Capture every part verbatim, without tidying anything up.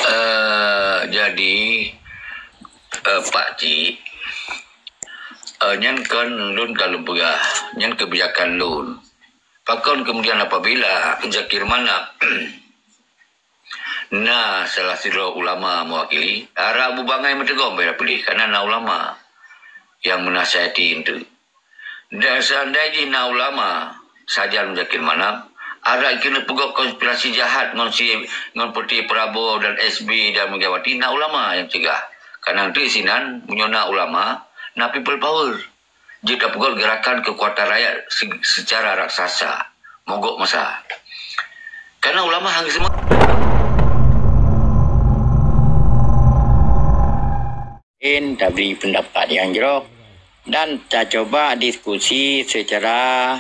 Eh, jadi, eh, Pak Cik, eh, nyan kon lôn ka lôn peugah, nyan kebijakan lôn. Pakon kemudian apabila Zakir Manaf na salah sidroe ulama mewakili, ara Abu Bangai meuteugom bak piléh, karena na ulama yang menasihati untuk. Dan seandai jih na ulama sajan Zakir Manaf, adak keuneuk peugöt konspirasi jahat ngon si, ngon Putri Prabowo dan S B dan Megawati, na ulama nyang cegah. Karena untuk sinan, meunyoe na ulama, na people power. Jeuet tapeugöt gerakan kekuatan rakyat se-, secara raksasa. Mogok masa. Karena ulama hang seumah. Tabri pendapat nyang jroh dan tacoba diskusi secara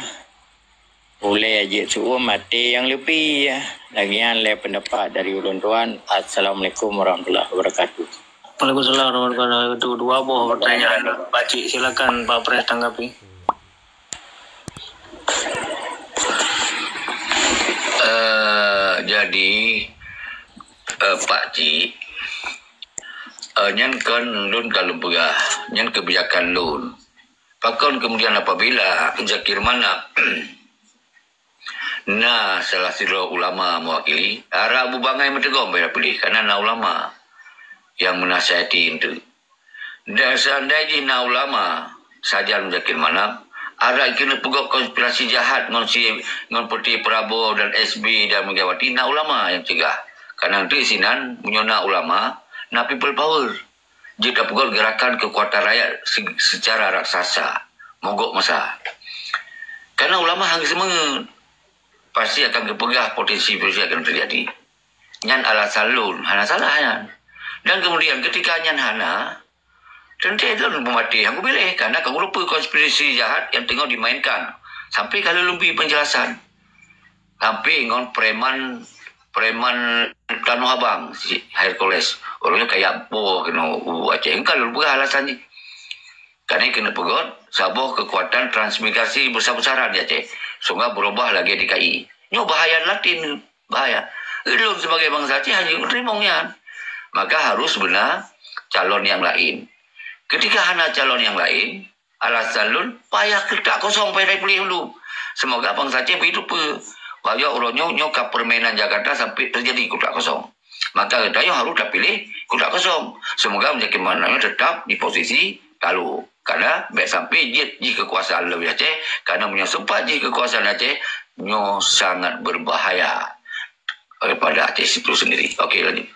ulée jeuet su'um até nyang leupie. Lagée nyan lé pendapat dari ulôn tuan. Assalamualaikum warahmatullahi wabarakatuh. Waalaikumsalam warahmatullahi wabarakatuh. Dua boh pertanyaan, Pak Cik. Silakan Pak Pres tanggapi. Eh, jadi, eh, Pak Cik, eh, nyan kon lôn ka lôn peugah, nyan kebijakan lôn. Pakon kemudian apabila Zakir Manaf na salah sidroe ulama mewakili, ara Abu Bangai meuteugom bak piléh, karena na ulama yang menasihati untuk. Dan seandai jih na ulama sajan Zakir Manaf, adak keuneuk peugöt konspirasi jahat ngon si, ngon Putri Prabowo dan S B dan Megawati, na ulama nyang cegah. Karena untuk sinan, meunyoe na ulama, na people power. Jeuet tapeugöt gerakan kekuatan rakyat se-, secara raksasa. Mogok masa. Karena ulama hang seumeungeut, pasti akan geupeugah potensi-potensi akan terjadi. Nyan alasan lôn, hana salah nyan. Dan kemudian ketika nyan hana, teuntée lôn peumaté nyang kupiléh, karena ka kurupeue konspirasi jahat nyang teungoh dimainkan. Sampai ka lôn bri penjelasan. Sampai ngon preman, preman Tanoh Abang, si Hercules. Ureueng nyan kaya po keunoe u Aceh. Ka lôn peugah alasan jih. Karena keuneuk peugöt saboh kekuatan transmigrasi besar-besaran di Aceh. Sehingga berubah lagée D K I. Nyoe bahaya laten, bahaya. Ulôn sebagai bansa Aceh hana meuteurima nyan. Maka harus beuna calon nyang laén. Ketika hana calon nyang laén, alasan lôn, payah keutak kosong, payah tapiléh ulôn. Semoga bansa Aceh beuteupeue bahwa uroe nyoe, nyoe ka permainan Jakarta sampai terjadi keutak kosong. Maka geutanyoe harôh tapiléh keutak kosong. Semoga meunyoe keumanangan tetap di posisi talo. Karena bék sampai jeuet jih keukuasaan lom Aceh, karena meunyoe sempat jih keukuasaan Aceh, nyoe sangat berbahaya kepada Aceh itu sendiri. Okey, lanjut.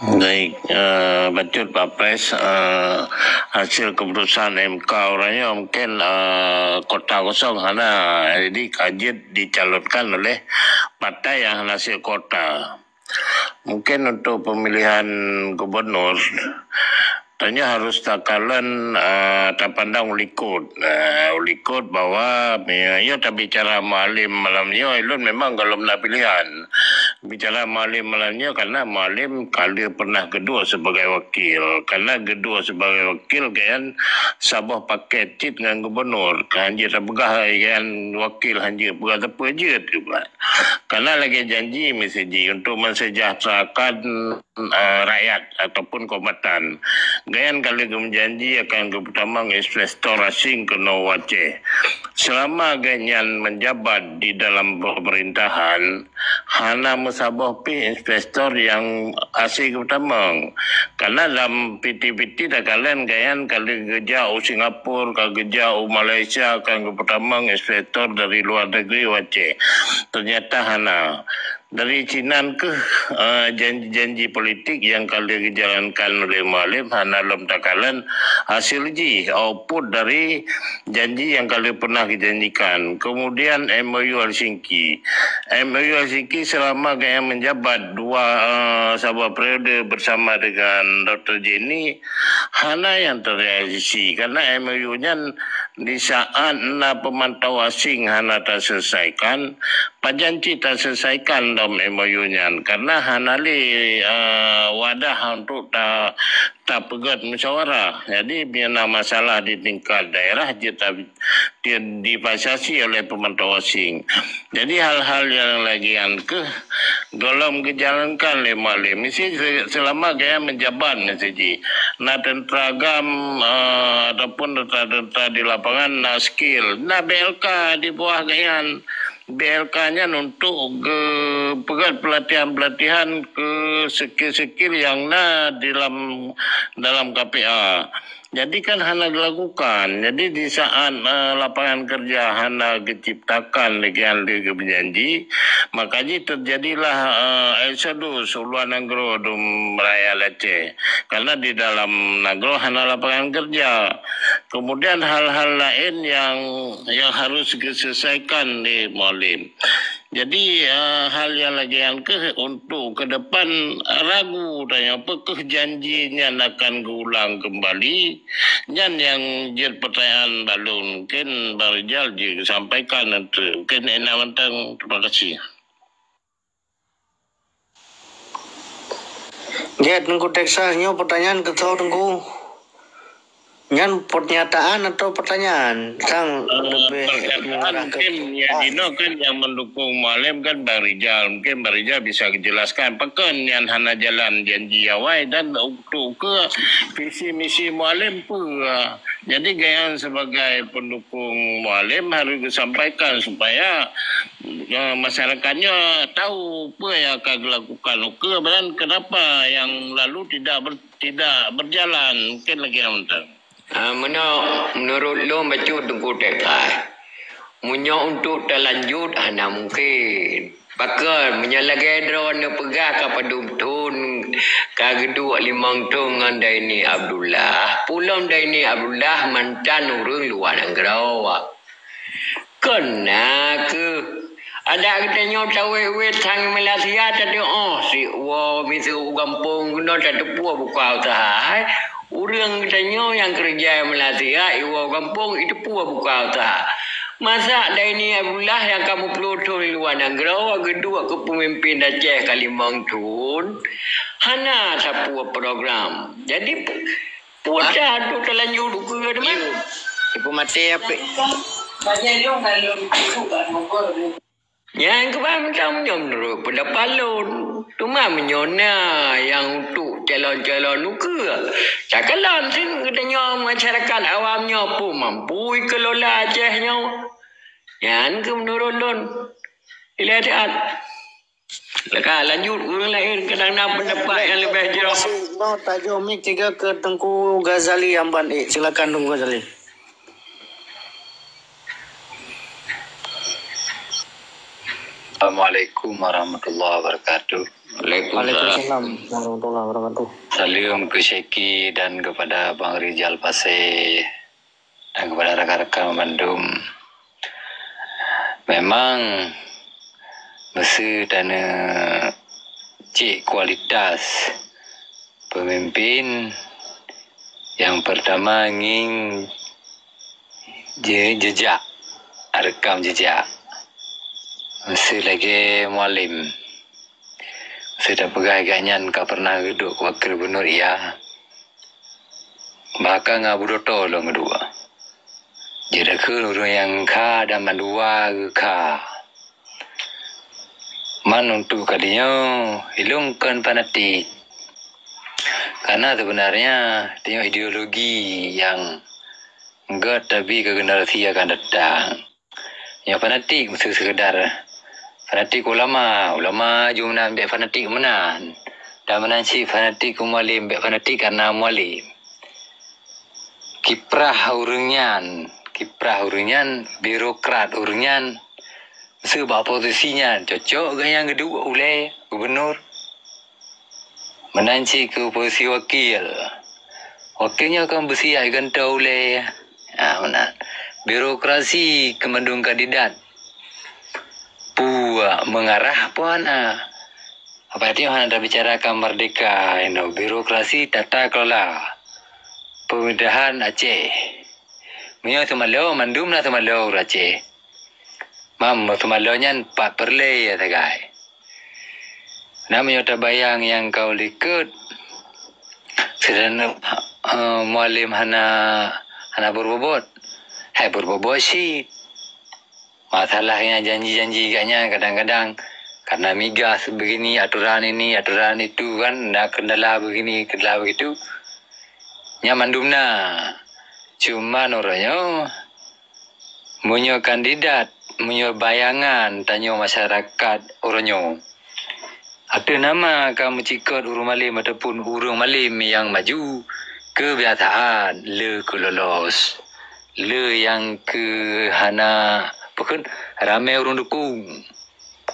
Baik, eh, bacut Pak Pres, eh, hasil keputusan M K uroe nyoe mungkin, eh, kota kosong hana, jadi ka jeuet dicalonkan oleh partai nyang hana hasil kota. Mungkin untuk pemilihan gubernur, tanyoe harus takalon, eh, tapandang u likot. Eh, u likot bahwa, eh, nyoe tabicara Mualem malam nyoe, ulôn memang gohlom na pilihan. Bicara Mualem malam nyoe karena Mualem ka lheueh pernah geuduek sebagai wakil. Karena geuduek sebagai wakil, gobnyan saboh paket cit ngon gubernur. Ka hanjeuet tapeugah gobnyan wakil, hanjeuet peugah sapeue jeuet juga. Karena lagée janji misi jih untuk mensejahterakan, eh, rakyat ataupun kombatan. Gobnyan ka lheueh geumeujanji akan geupeutamong investor asing keunoe u Aceh. Selama gobnyan menjabat di dalam pemerintahan, hana meusaboh pih investor nyang asing geupeutamong. Karena lam piti-piti takalon gobnyan ka lheueh geujak u Singapura, ka geujak u Malaysia, akan geupeutamong investor dari luar negeri u Aceh. Ternyata hana. Dari sinan keuh, eh, janji-janji politik nyang ka lheueh geujalankan oleh Mualem hana lom takalon hasil jih, output dari janji nyang ka lheueh pernah geujanjikan. Kemudian M O U Helsinki. M O U Helsinki selama gobnyan menjabat dua, eh, saboh periode bersama dengan Doktor Jenny, hana nyang terrealisasi. Karena M O U nyan di saat na pemantau asing hana taselesaikan, pajan cit taselesaikan dalam M O U nyan, karena hana lé, eh, wadah untuk ta-, tapeugét musyawarah. Jadi, bila na masalah di tingkat daerah, jeuet ta-, di-, difasilitasi oleh peumantau asing. Jadi, hal-hal nyang lagèe nyan keuh gohlom geujalankan lé Mualem. Misi se-, seulama gaya menjabat misi jih. Na tentara GAM, eh, ataupun tentara-tentara di lapangan na skill. Na B L K di bawah gaya nyan. B L K nyan untuk geupeugét pelatihan-pelatihan keu skill-skill nyang na di dalam, dalam K P A. Jadi kan hana dilakukan. Jadi di saat, eh, lapangan kerja hana geuciptakan lagèe nyang geujanji, maka jih terjadilah, eh, eksodus u luwa nanggroe dum rakyat Aceh. Karena di dalam nanggroe hana lapangan kerja. Kemudian hal-hal laén nyang, nyang harus geuselesaikan lé Mualem. Jadi, eh, hal nyang lagèe nyan keuh untuk ke depan ragu tanyoe peu keuh janji nyan akan geuulang kembali. Nyan nyang jeuet pertanyaan bak lôn. Mungkin Bang Rijal jeuet sampaikan nanti. Mungkin ina mantong. Terima kasih. Gét, Teungku Texas, nyoe pertanyaan keu soe, Teungku? Nyan pernyataan atau pertanyaan? Sang lebih mengarah ke mungkin ya, dinoe kan yang mendukung Mualem kan Bang Rijal. Mungkin Bang Rijal bisa jelaskan pakon nyan hana jalan janji awai dan untuk ke visi misi Mualem peue. Jadi gaya sebagai pendukung Mualem harus disampaikan supaya, eh, masyarakat nyoe tahu peue yang akan dilakukan ukeue dan kenapa yang lalu tidak ber-, tidak berjalan. Mungkin lagi yang mentang. Ah, meunoe, menurut lôn bacut Teungku Tekai. Meunyoe untuk talanjut hana mungkin. Pakon, meunyoe lagèe droeneuh peugah ka padum thon ka geuduek limong thon ngon Daini Abdullah, pulom Daini Abdullah mantan ureueng luwa nanggroe. Kon na kheueh. Adak geutanyoe tawét-wét sang Malaysia tatu'oh siwoe miseue u gampông keunoe tateupeue buka useuha hai. Ureueng geutanyoe nyang keureuja Malaysia iwoe u gampông iteupeue buka useuha. Masa Daini Abdullah nyang ka meuploh thon i luwa nanggroe geuduek keu peumimpin Aceh ka limong thon hana sapeue program. Jadi, Peue that tu talanjut ukeue teuma? Ibu mati api. Nyang keuba mantong nyoe menurut pendapat lôn. Teuma meunyoe na nyang untuk calon-calon ukeue, takalon sien geutanyoe masyarakat awam nyoe peue mampu ikelola Aceh nyoe. Nyan keuh menurut lôn. Ilée that. Laka lanjut ureueng laén kadang na pendapat nyang leubeh jroh. Terima kasih. Noh, tajok mic tiga ke Teungku Ghazali Amban. Eh, silakan Teungku Ghazali. Assalamualaikum warahmatullahi wabarakatuh. Waalaikumsalam. Waalaikumsalam warahmatullahi wabarakatuh. Salam ke Syeki dan kepada Bang Rijal Pasé. Dan kepada rakan-rakan bandum. Memang meuseu taneuk cek kualitas pemimpin, yang pertama ngieng je-, jejak, rekam jejak. Meuseu lagée Mualem. Meuseu tapeugah gobnyan ka pernah geuduek wakil gubernur, iya. Bahkan ngon Abu Doto lôn geuduek. Jeuet takheun ureuëng nyang kha dan mandua geukha. Man untuk ka tanyoe, ilôn kon fanatik. Karena sebenarnya tanyoe ideologi nyang gét tabi keu generasi akan datang. Nyang fanatik meuseu sekedar fanatik ulama, ulama jumeunan bék fanatik meunan. Dan meunan cit fanatik keu Mualem bék fanatik karena Mualem. Kiprah ureuëng nyan, kiprah ureuëng nyan, birokrat ureuëng nyan, meuseu bak posisi nyan cocok gobnyan geuduek ulée gubernur. Meunan cit keu posisi wakil. Wakil nyoe kan beusiat gantoe ulée. Ha, meunan. Birokrasi keu mandum kandidat. Peue mengarah peue hana. Apa nyoe hana tabicarakan merdeka, inoe birokrasi tata kelola pemerintahan Aceh. Meunyoe teumalo, mandum na teumalo ureuëng Aceh. Mam, teumalo nyan pat peureulée sagai. Na meunyoe tabayang nyang ka u likot, sidroe, eh, Mualem hana, hana beurobot. Hai beurobot cit. Masalah nyang janji-janji geuh nyan kadang-kadang karena migas begini, aturan ini, aturan itu kan, na kendala begini, kendala begitu. Nyan mandum na. Cuma uroe nyoe, meunyoe kandidat, meunyoe bayangan tanyoe masyarakat uroe nyoe, ateueh nama ka meucikot ureuëng malem ataupun ureuëng malem nyang maju, keubiasaan le keu lolos, le nyang keu hana peukheun ramé ureuëng dukung.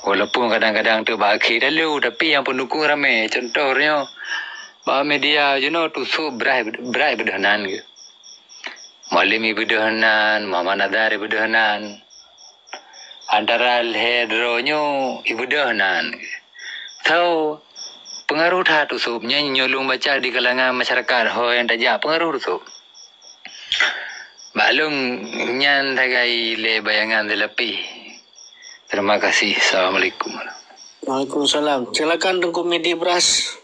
Walaupun kadang-kadang teuk bak akhé lalu, tapi nyang peundukung ramé. Contoh nyoe, bak media jinoe Tusok brat, brat beudôh nan geuh. Mualem ibeudôh nan, Muhammad Nazar ibeudôh nan. Antara lhée droe nyoe ibeudôh nan. So, peungaroh that Tusok nyan nyoe lôn baca di kalangan masyarakat ho nyang tajak peungaroh Tusok. Bak lôn nyan sagai lé bayangan dilapéh. Terima kasih. Assalamualaikum. Waalaikumsalam. Silakan Teungku Midi Bras.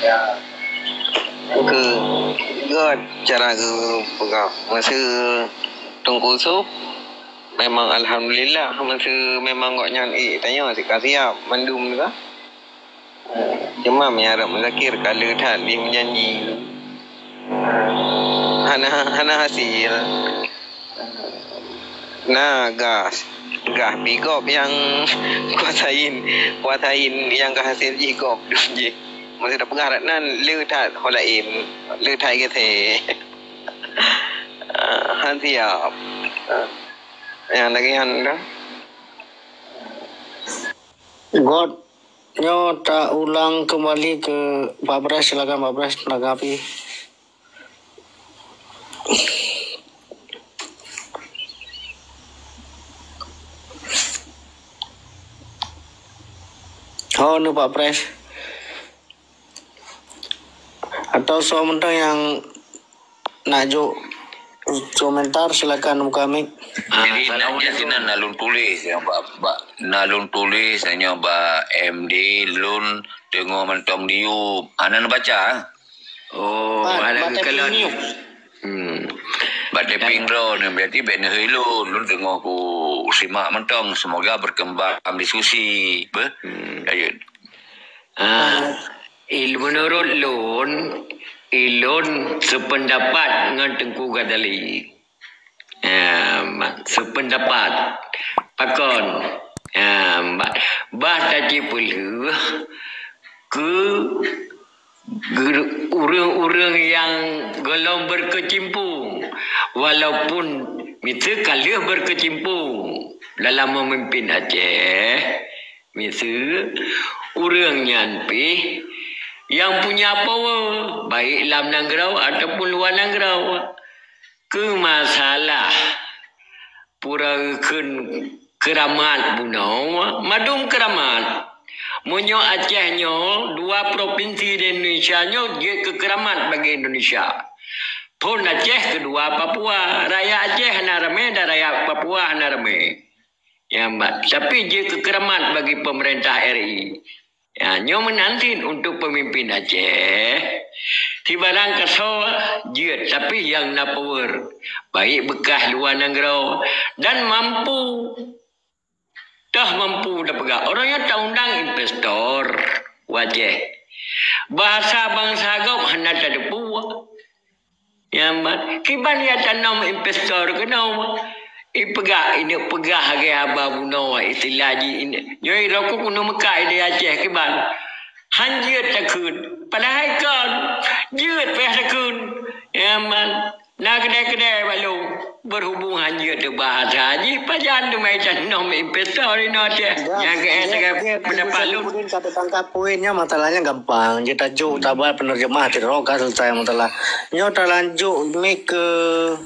Ya. Ke, ke cara ke peugah. Masa Teungku Yusuf, memang alhamdulillah, masa memang gobnyan, eh, tanya, sika siap, mandum tu kan. Cuma meunyo Muzakir ka le that lé meujanji. Hana, hana hasil. Na gas, gas pi gob nyang kuasain, kuasain nyang ka hasil jih gob dum jih. Meusti tapeugah rot nan le that ho laén, le that gét he. Ah, han siap. Ah, nyang lagée nyan dah. Got, nyoe ta ulang keumbali keu Pak Bres, silakan Pak Bres, tanggapi. Ho, neu Pak Bres. Atau soe mantong nyang nak jok komentar, silakan buka mic. Ah, jadi, na, na lôn tuléh nyoe bak, bak, na lôn tuléh nyoe bak M D, lôn teungoh mantong di yup. Hana neubaca. Oh, bak, hana bak keukalon. Hmm. Bak tapéng droe nyoe, berarti bèk neuhôi lôn, lôn teungoh kusimak mantong. Semoga berkembang diskusi. Beuh? Hmm. Lanjut. Ah, il-, menurut lôn, ilôn sependapat ngon Teungku Ghazali. Ah, ma-, sependapat. Pakon? Ah, ba-, bah tajipeulheueh keu ger-, ureuëng-ureuëng nyang gohlom berkecimpung, walaupun miseue ka lheueh berkecimpung dalam memimpin Aceh, miseue ureuëng nyan pih nyang punya power, baik lam nanggroe ataupun luwa nanggroe. Keu masalah pura kheun keuramat bunoe, mandum keuramat. Meunyoe Aceh nyoe, dua propinsi di Indonesia nyoe jeuet keu keuramat bagi Indonesia. Phon Aceh keudua Papua, rakyat Aceh hana ramé dan rakyat Papua hana ramé. Ya, ma-, tapi jeuet keu keuramat bagi pemerintah R I. Ya, nyoe meunan cit untuk pemimpin Aceh. Sibarang kasoe jeuet, tapi nyang na power, baik bekas luwa nanggroe dan mampu. Toh mampu tapeugah, ureuëng nyan taundang investor u Aceh. Bahasa bansa gob hana tateupeue. Ya, ma-, kiban ya tanom investor keunoe. Ipeugah, ineuk peugah lagée haba bunoe istilah jih ineuk. Nyoe rokok keunoe meukat di Aceh kiban. Han jeuet takheun. Padahai kon, jeuet payah takheun. Ya, ma-, na keudée-keudée bak lôn, berhubung han jeuet teubahasa jih, pajan teuma tanom investor inoe Aceh. Nyang keu eh sagai pendapat lôn. Ka teutangkap poin nyan, masalahnya gampang. Jeuet tajok, tabat penerjemah, sidroe ka selesai masalah. Nyoe talanjut mic keu,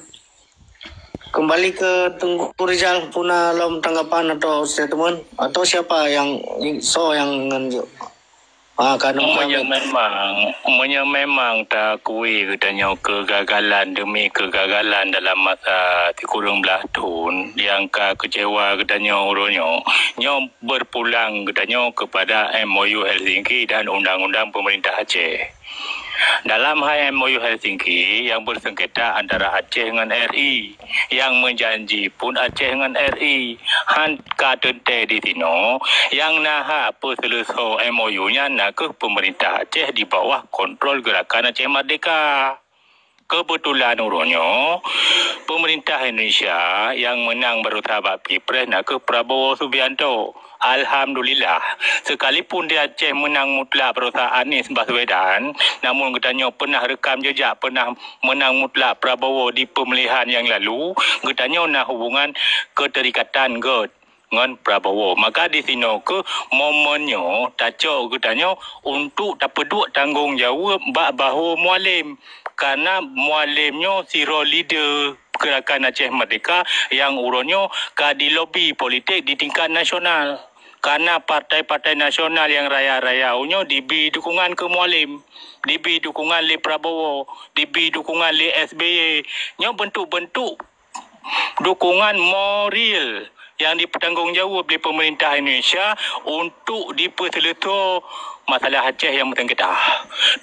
kembali ke Teungku Rizal, puna lom tanggapan atau statement, atau siapa yang, soe nyang ngon jok? Ha, kan meunyoe memang, meunyoe memang taakui geutanyoe keugagalan demi keugagalan dalam masa sikureueng blaih thon nyang ka keucewa geutanyoe uroe nyoe, nyoe berpulang geutanyoe kepada M O U Helsinki dan undang-undang pemerintah Aceh. Dalam hai M O U Helsinki nyang beusengketa antara Aceh ngon R I, nyang meujanji pun Aceh ngon R I. Han ka teuntée di sinoe, nyang na hak peuseuleusoe M O U nyan na kheueh peumeurintah Aceh di bawah kontrol Gerakan Aceh Merdeka. Keubeutulan uroe nyoe, peumeurintah Indonesia nyang meunang baroesa bak Pilpres na kheueh Prabowo Subianto. Alhamdulillah, sekalipun di Aceh meunang mutlak baroesa Anies Baswedan, namun geutanyoe peunah rekam jejak peunah meunang mutlak Prabowo di peumilihan nyang lalu, geutanyoe na hubungan keuterikatan gét ngon Prabowo. Maka di sinoe kheueh momen nyoe tacok geutanyoe untuk tapeuduek tanggong jaweueb bak bahô Mualem. Karena Mualem nyoe sidroe leader Gerakan Aceh Merdeka nyang uroe nyoe ka dilobi politik di tingkat nasional. Karena partai-partai nasional nyang raya-raya uroe nyoe dibi dukungan keu Mualem, dibi dukungan lé Prabowo, dibi dukungan lé S B Y. Nyoe bentuk-bentuk dukungan moral nyang dipeutanggong jaweueb lé peumeurintah Indonesia untuk dipeuseuleusoe masalah Aceh nyang meusengketa.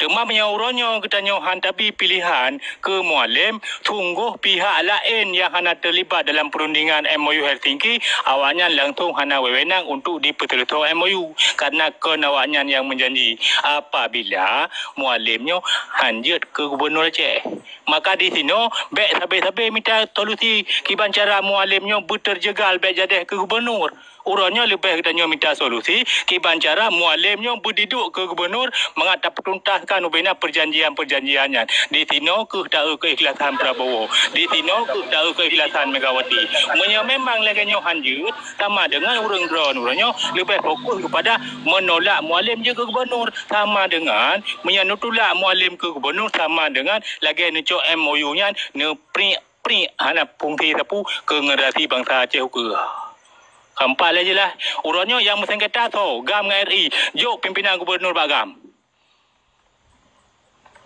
Teuma meunyoe uroe nyoe geutanyoe han tabi pilihan keu Mualem, sunggoh pihak laén nyang hana teulibat dalam peurundingan M O U Helsinki, awaknyan langsong hana wewenang untuk dipeuseuleusoe M O U, karena kon awaknyan nyang meujanji apabila Mualem nyoe han jeuet keu gubunur Aceh. Maka di sinoe, bék sabe-sabe mita solusi kiban cara Mualem nyoe beuteurjeugal bék jadeh keu gubunur. Uroe nyoe leubeh geutanyoe mita solusi kiban cara Mualem nyoe beudiduek keu gubunur mangat tapeutuntaskan ubena peurjanjian-peurjanjian nyan. Di sinoe kheueh taeu keuikhlasan Prabowo. Di sinoe kheueh taeu keuikhlasan Megawati. Meunyoe memang lagée nyoe han jeuet, sama deungon ureuëng droe uroe nyoe leubeh fokus keupada meunolak Mualem jeuet keu gubunur. Sama deungon meunyoe neutulak Mualem keu gubunur, sama deungon lagée neucok M O U nyan neupriek-priek hana fungsi sapeue keu generasi bansa Aceh ukeue. Keumpat lé jeulaih, uroe nyoe nyang meusengketa soe, GAM ngon R I, jok pimpinan gubunur bak GAM.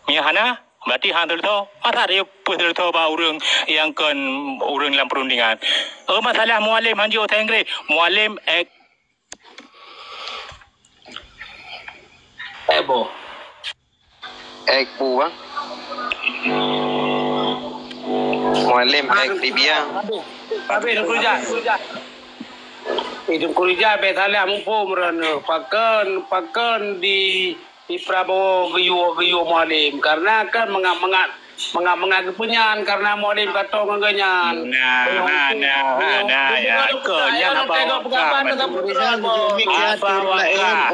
Meunyoe hana, berarti han seuleusoe, masa dia peuseuleusoe bak ureuëng nyang kon ureuëng lam peurundingan. Oh, masalah Mualem han jeuet u Inggris, Mualem ek Eh, boh. Ek bu, bang. Mualem ek di biang. Habis, habis, Teungku Rijal. Eh, Teungku Rijal, bèk salah muphom droeneuh. Pakon, pakon di, di Prabowo geuyue, geuyue Mualem. Karena kan mangat-mangat Mangat-mangat geupeunyan karena Mualem ka tô ngon geuhnyan. Nah, nah, nah, nah, ya, keu nyan haba wakah.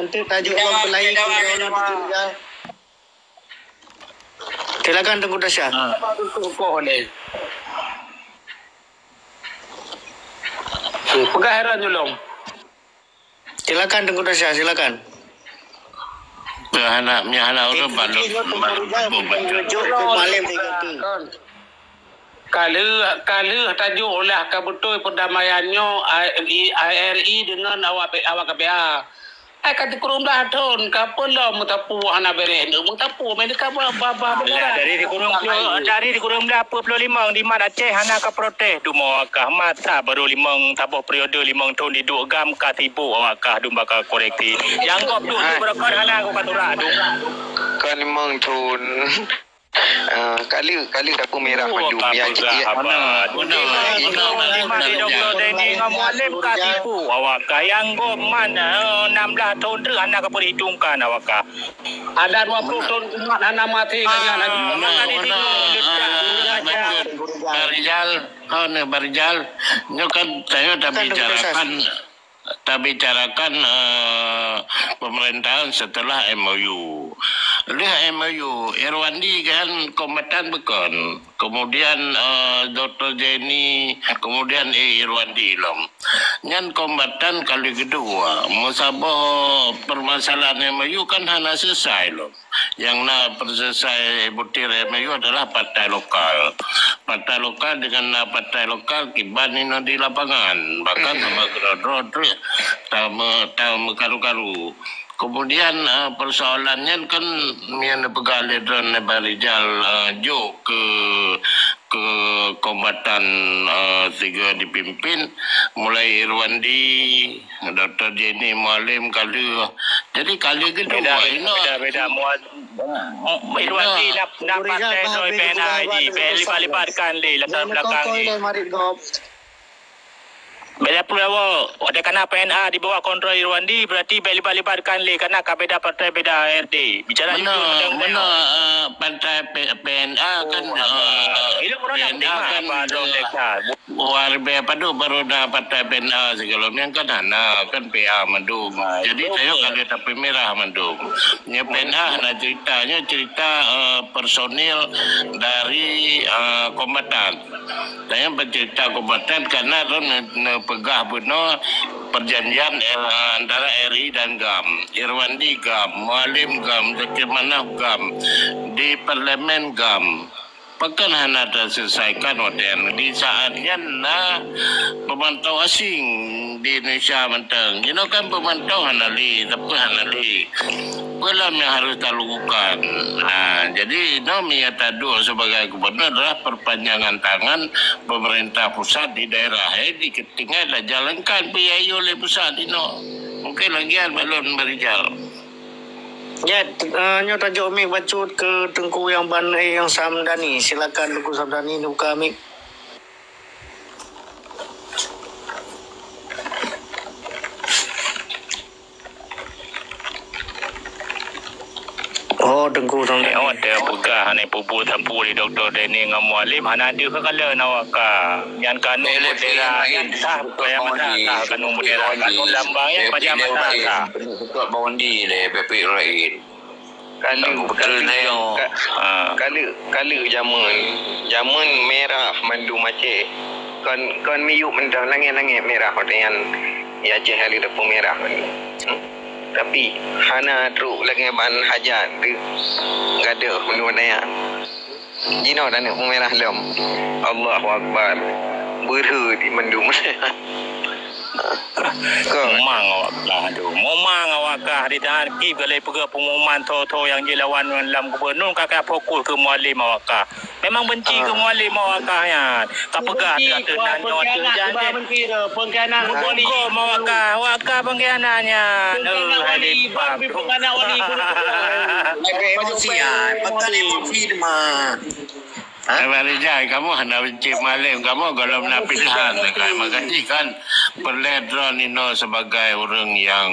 Untuk tajuk lam peulai. Silakan Teungku Tasya. Peugah heran julong. Silakan Teungku Tasya, silakan. Ka lheueh, ka lheueh tajuk ulah ka beutôi peurdamaian nyoe, A R I, A R I deungon awak, awak K P A. Ai ka sikureueng blaih thon, ka peue lom meusapeue hana bèrèh, meusapeue Amerika ba, ba, ba, dari sikureueng, dari sikureueng blaih peuet ploh limong di mat Aceh hana ka protes, dumo kah masa baru limong saboh periode limong thon di duek GAM ka sibuk awak kah dum baka koreksi. Nyang gob duek-duek beureukat hana ku ka turak duek. Ka limong thon. Ah, kali, kali dapur merah mandum. Ya, cik, ya. Lima di Doktor Zaini ngon Mualem ka tipu awak kah. Nyang gob man, eh, enam belas thon treuk hana ka perhitungkan awak kah. Ada dua puluh thon umat hana mati ka nyan. Barijal, oh, ni Barijal. Nyoe kan saya dah bicarakan tabicarakan, eh, pemerintahan setelah M O U. Lheueh M O U, Irwandi kan kombatan bukon. Kemudian, eh, Doktor Zaini, kemudian, eh, Irwandi lom. Nyan kombatan kali kedua. Meusaboh permasalahan M O U kan hana selesai lom. Nyang na peureusai butir M O U adalah partai lokal. Partai lokal dengan na partai lokal kiban inoe di lapangan. Bahkan sama keudroe-droe treuk tameu-, tameukaru-karu. Kemudian, eh, persoalan nyan kan nyang neupeugah lé droeneuh Bang Rijal, eh, jok keu, keu kombatan, eh, sigoe dipimpin, mulai Irwandi, Doktor Jenny Mualem ka lheueh. Jadi ka lheueh geudua, beda, beda, inoe. Beda, beda. Mual-, Irwandi na, na partai droe P N A jih, bèk libat-libatkan lé latar belakang jih. Bèk peue awak, watèe kana P N A di bawah kontrol Irwandi, berarti bèk libat-libatkan lé, kana ka beda partai, beda A R D. Bicara jujur, meunan, meunan, eh, partai P-, P N A kan, eh, P N A kan, eh, luar biasa padub baru na partai P N A sigohlom nyan kan hana, kan P A mandum. Jadi, tanyoe ka lheueh tapi mirah mandum. Nyoe P N A hana cerita, nyoe cerita, eh, personil dari, eh, kombatan. Tanyoe peucerita kombatan karena droe ne-, neupeugah bunoe perjanjian, eh, antara R I dan GAM. Irwandi GAM, Mualem GAM, Zakir Manaf GAM, di parlemen GAM. Pakon hana teuselesaikan watèe nyan? Di saat nyan na peumantau asing di Indonesia mantong. Jinoe kan peumantau hana lé, tapi hana lé. Peue lom nyang harôh talakukan? Ha, jadi, inoe nyang taduek sibagai gubernur adalah perpanjangan tangan pemerintah pusat di daerah, eh, di, tinggai tajalankan peue nyang jiyue lé pusat inoe. Mungkin lagèe nyan balon Bang Rijal. Ya, eh, nyoe tajok mik bacut keu Teungku nyang ban, eh, nyang Samdani. Silakan Teungku Samdani neubuka mik. Oh, Teungku Samdani. Eh, oh, teupeugah hana peubuet sapeue lé Doktor Deni ngon Mualem, hana deuh ka kalon awak ka. Nyan kanun bendera, nyan sah payah meunan sah kanun bendera. Kanun lambang nyan payah meunan sah. Kaleuk, kaleuk, ka-, kaleuk jameun, jameun mirah mandum Aceh. Kon, kon miyueb mantong, langét-langét mirah watèe nyan. Di Aceh hana teupeu mirah mandum. Hmm. Tapi hana trok lagèe ban hajat teuh gadôh mandum watèe nyan. Jinoe taneuk peumirah lom. Allahu Akbar. Beurheu di mandum. Kon. Mumang awak kah tu. Mumang awak kah di tangan kip galai peugah pengumuman tho-tho nyang jilawan lam gubernur ka, ka fokus keu Mualem awak kah. Memang benci keu Mualem awak kah nyan. Ka peugah ateueh nan nyoe ateueh jan. Pengkhianat wali. Hukum awak kah, awak kah pengkhianat nyan. Pengkhianat wali, bang, pengkhianat wali. Emosi, ah, pekan emosi tu mah. Ha? Abang Rijal, kamu hana benci Mualem, kamu golom na pilihan. Makajih kan, peureulèe droeneuh inoe sebagai ureueng nyang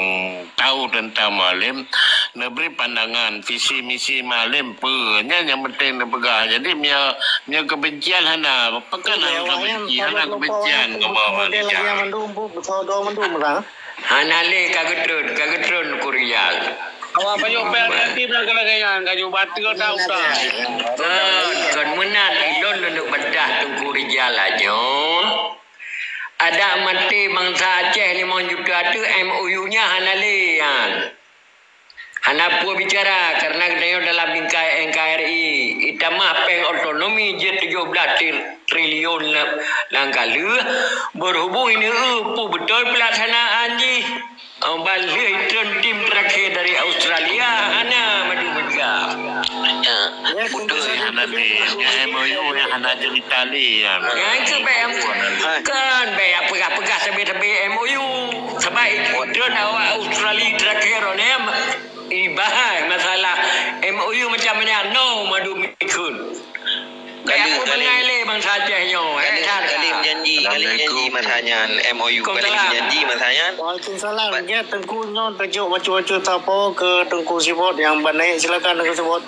tahu tentang Mualem, neubri pandangan visi misi Mualem peue. Nyan nyang penting neupeugah. Jadi, meunyoe, meunyoe kebencian hana, pekan hana kebenci, hana kebencian keu Abang Rijal. Hana lé ka geutreun, ka geutreun Teungku Rijal. Awak pajoh péng ganti bak lagèe nyan, ka jeuet bateue dah udah. Kon, kon meunan ilôn neuk bantah Teungku Rijal nyoe. Adak maté bansa Aceh limong juta teuh M O U nyan hana lé nyan. Hana peue bicara, karena geutanyoe dalam bingkai N K R I, itamah péng otonomi jeuet tujoh blaih tri-, triliun na-, nyang ka lheueh, berhubung ineuk peue beutôi peulaksanaan jih. Oh, ban lheueh treun tim terakhir dari Australia, hana madu mega. Ya, beutôi, hana lé. Ya, M O U yang hana cerita lé, ya. Ya, itu baik. Kan, baik peugah-peugah sabé-sabé M O U. Sabab treun awak Australia terakhir, ni, ibahas masalah M O U macam mana, no, madu mikun. Kaleuk, kaleuk. Bangai lé bansa Aceh nyoe, eh, kaleuk, kaleuk janji, kaleuk janji masa nyan, M O U kaleuk janji masa nyan. Waalaikumsalam. Gét Teungku nyoe tajok bacut-bacut tapo keu Teungku Sibot nyang ban naik. Silakan Teungku Sibot.